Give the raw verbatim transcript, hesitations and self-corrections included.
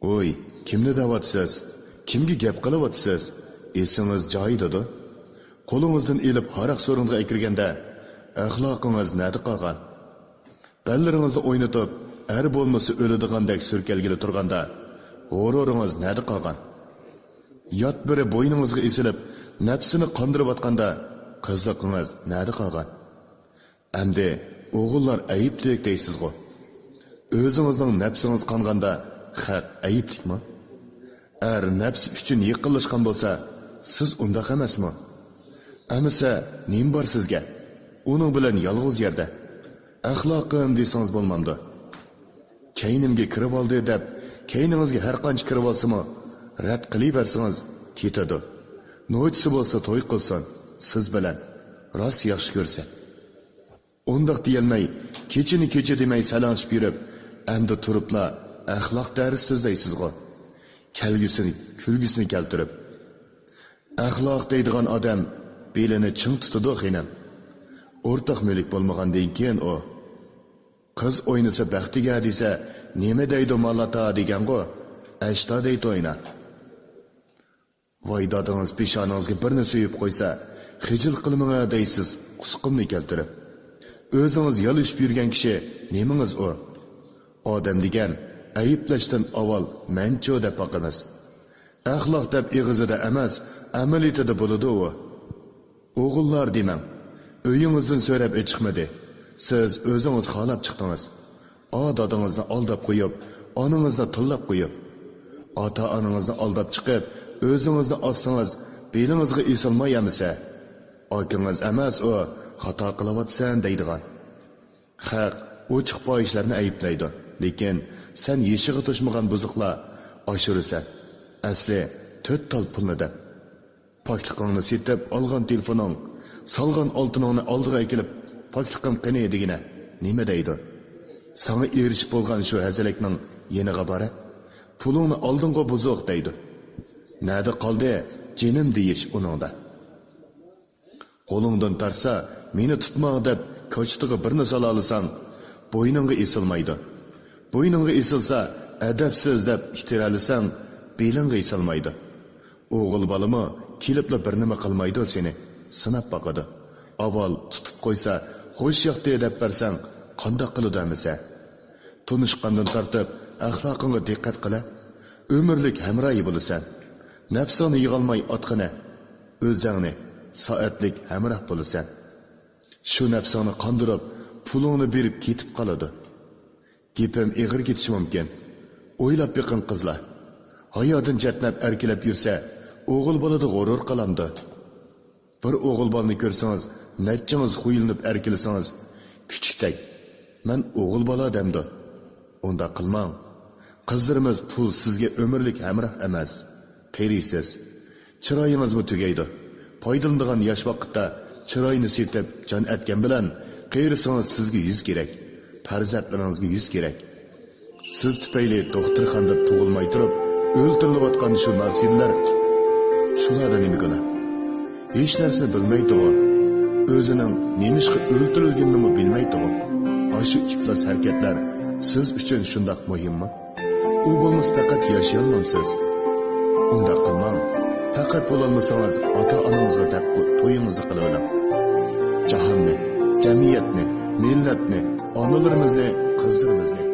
ھوي، كىمنى دەۋاتىسىز؟ كىمگە گەپ قىلىۋاتىسىز؟ ئېسىڭىز جايىدىدۇ؟ قولىڭىزدىن ئېلىپ ھاراق سورۇنغا ئەكىرگەندە، ئەخلاقىڭىز نەدە قالغان؟ بەللىرىڭىزنى ئوينىتىپ، ئەر بولمىسا ئۆلىدىغاندەك سۈركەلگىلى تۇرغاندا، غۇرۇرىڭىز نەدە قالغان؟ يات بىرى بوينىڭىزغا ئېسىلىپ، نەپسىنى قاندۇرۇۋاتقاندا، قىزلىقىڭىز نەدە قالغان؟ ئەمدى ئوغۇللار ئەيىبلىك دەيسىزغۇ؟ ئۆزىڭىزنىڭ نەپسىڭىز قانغاندا، خەق ئەيىبلىكمۇ؟ ئەر نەپسى ئۈچۈن يېقىنلاشقان بولسا، سىز ئۇنداق ئەمەسمۇ؟ ئەمىسە، نېمە بار سىزگە؟ ئۇنىڭ بىلەن يالغۇز يەردە. ئەخلاقىم دېسىڭىز بولمامدۇ؟ كەينىمگە كىرىۋالدى دەپ، كەينىڭىزگە ھەر قانچە كىرىۋالسىمۇ، رەت قىلىۋەرسىڭىز كېتىدۇ. نوچىسى بولسا توي قىلسۇن، سىز بىلەن. راست ياخشى كۆرسە. ئۇنداق دېيەلمەي، كېچىنى كېچە دېمەي سەلەڭشىپ يۈرۈپ، ئەمدى تۇرۇپلا ئەخلاق دەرسى سۆزلەيسىزغۇ؟ كەلگۈسىنى، كۈلگۈسىنى كەلتۈرۈپ. ئەخلاق دەيدىغان ئادەم بېلىنى چىڭ تۇتىدۇ، خېنىم. ئورتاق مۈلۈك بولمىغاندىن كېيىن ئۇ. قىز ئوينىسا بەختىگە دېسە، نېمە دەيدۇ مالاتا دېگەنغۇ، ئەشتا دەيدۇ ئوينا. ۋاي دادىڭىز پېشانىڭىزگە بىرنى سۆيۈپ قويسا، خىجىل قىلمىڭە دەيسىز قۇسقۇمنى كەلتۈرۈپ. ئۆزىڭىز يالىشىپ يۈرگەن كىشى نېمىڭىز ئۇ؟ ئادەم دېگەن ئەيىبلەشتىن ئاۋۋال مەنچۇ دەپ باقىمىز. ئەخلاق دەپ ئېغىزىدا ئەمەس، ئەمەلىيىتىدە بولىدۇ ئۇ. ئوغۇللار دېمەڭ، ئۆيىڭىزدىن سۆرەپ ئېچىقمىدى. سىز ئۆزىڭىز خالاپ چىقتىڭىز. ئا دادىڭىزنى ئالداپ قويۇپ، ئانىڭىزنى تىللاپ قويۇپ. ئاتا-ئانىڭىزنى ئالداپ چىقىپ، ئۆزىڭىزنى ئاسسىڭىز، بېلىڭىزغا ئېسىلماي ئەمىسە. ئاكىڭىز ئەمەس ئۇ، خاتا قىلىۋاتىسەن دەيدىغان. خەق ئوچۇق پاھىشلارنى ئەيىبلەيدۇ، لېكىن سەن يېشىغا توشمىغان بۇزۇقلار ئاشۇرىسەن. ئەسلى تۆت تال پۇلنى دەپ. پاكلىقىڭنى سېتىپ ئالغان تېلېفونۇڭ، سالغان ئالتۇنۇڭنى ئالدىغا ئەكېلىپ، پاكلىقىم قېنى دېگىنە، نېمە دەيدۇ؟ ساڭا ئېرىشىپ بولغان شۇ ھەزەلەكنىڭ يېنىغا بارە، پۇلۇڭنى ئالدىڭغۇ بۇزۇق دەيدۇ. نەدە قالدى جېنىم دېيىش ئۇنىڭدا؟ قولۇڭدىن تارتسا، مېنى تۇتماڭ دەپ كوچىتىغا بىرنى سالالىساڭ، بوينۇڭغا ئېسىلمايدۇ. بوينۇڭغا ئېسىلسا، ئەدەپسىز دەپ ئىتتىرەلىسەڭ، بېلىڭغا ئېسىلمايدۇ. ئوغۇل بالىمۇ كېلىپلا بىر نېمە قىلمايدۇ سېنى، سىناپ باقىدۇ. ئاۋۋال تۇتۇپ قويسا، خوش ياقتى دەپ بەرسەڭ، قانداق قىلىدۇ ئەمىسە؟ تونۇشقاندىن تارتىپ ئەخلاقىڭغا دىققەت قىلە. ئۆمۈرلۈك ھەمراھى بولىسەن. نەپسىڭنى يىغالماي ئاتقىنە. ئۆزۈڭنى سائەتلىك ھەمراھ بولىسەن. شۇ نەپسىڭنى قاندۇرۇپ، پۇلۇڭنى بېرىپ كېتىپ قالىدۇ. گېپىم ئېغىر كېتىشى مۇمكىن. ئويلاپ بېقىڭ قىزلار. ھايادىن چەتنەپ ئەركىلەپ يۈرسە، ئوغۇل بالىدا غۇرۇر قالامدۇ؟ بىر ئوغۇل بالىنى كۆرسىڭىز، نەچچىڭىز خۇيلىنىپ ئەركىلىسىڭىز، كۈچۈكتەك، مەن ئوغۇل بالا دەمدۇ؟ ئۇنداق قىلماڭ. قىزلىرىمىز پۇل سىزگە ئۆمۈرلۈك ھەمراھ ئەمەس. قېرىيسىز. چىرايىڭىزمۇ تۈگەيدۇ. پايدىلىنىدىغان ياش ۋاقىتتا چىراينى سېتىپ جان ئەتكەن بىلەن، قېرىسىڭىز سىزگە يۈز كېرەك. پەرزەنتلىرىڭىزگە يۈز كېرەك. سىز تۈپەيلى دوختۇرخانىدا تۇغۇلماي تۇرۇپ ئۆلتۈرۈلۈۋاتقان شۇ نارسىدىلەر، شۇلاردا نېمە گۇناھ؟ ھېچ نەرسىنى بىلمەيدىغۇ؟ ئۆزىنىڭ نېمىشقا ئۆلتۈرۈلگىنىنىمۇ بىلمەيدىغۇ؟ ئاشۇ ئىپلاس ھەرىكەتلەر سىز ئۈچۈن شۇنداق مۇھىممۇ؟ ئۇ بولمىسا پەقەت ياشىيالمامسىز؟ ئۇنداق قىلماڭ. پەقەت بولالمىسىڭىز، ئاتا-ئانىڭىزغا دەپ تويىڭىزنى قىلىۋېلىڭ. جاھاننى، جەمئىيەتنى، مىللەتنى، ئانىلىرىمىزنى، قىزلىرىمىزنى